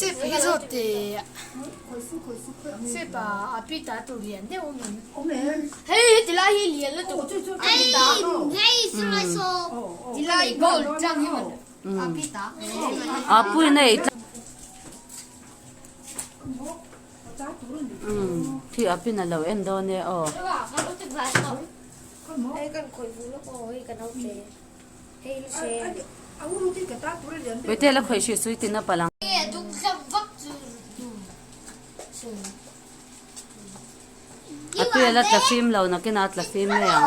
Sep hi zawt te Sep a a pi ta tur lian deuh awm em? Hei heti lai hi lian lutuk ti lai gold tlang hi maw a pi ta. A pui nei Khi a pin a lo en dawn e aw. Puitea la khawih hrih sui tin a palh ang. A tui a la tla fim lo nakinah a tla fim mai ang.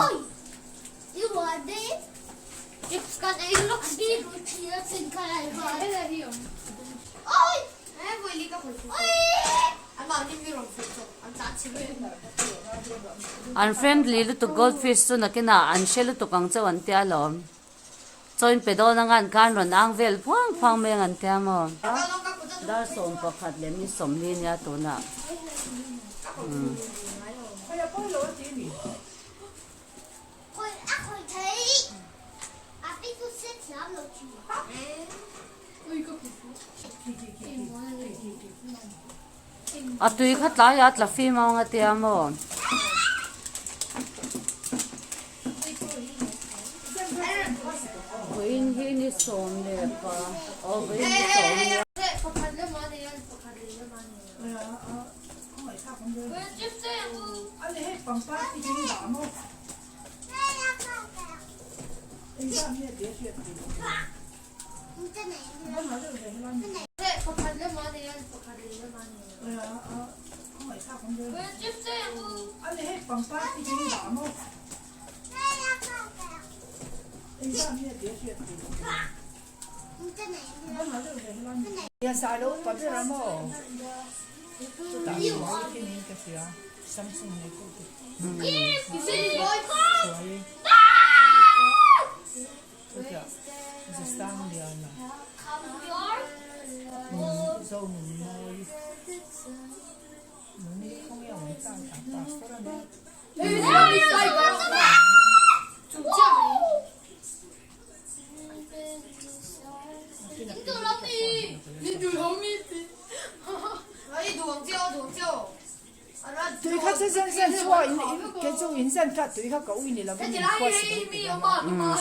An friendly lutuk goldfish chu nakinah an hre lutuk ang chauh an tia alawm. Chaw in pe dawn anga an khan rawn ang vel phuang phuang mai ang an tia maw? Dar 11 leh mi 40 nia tunah. A tui kha tlaiah a tla fim ang a tia maw? Vawiin hi ni sawm leh pa aw vawiin ni sawm nia.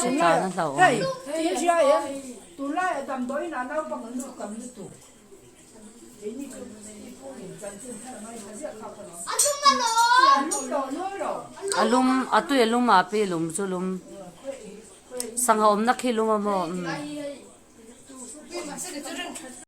Hritlan a hlauh awm. A lum a tui a lum a pi lum chu lum sangha awmna khi lum a maw umm.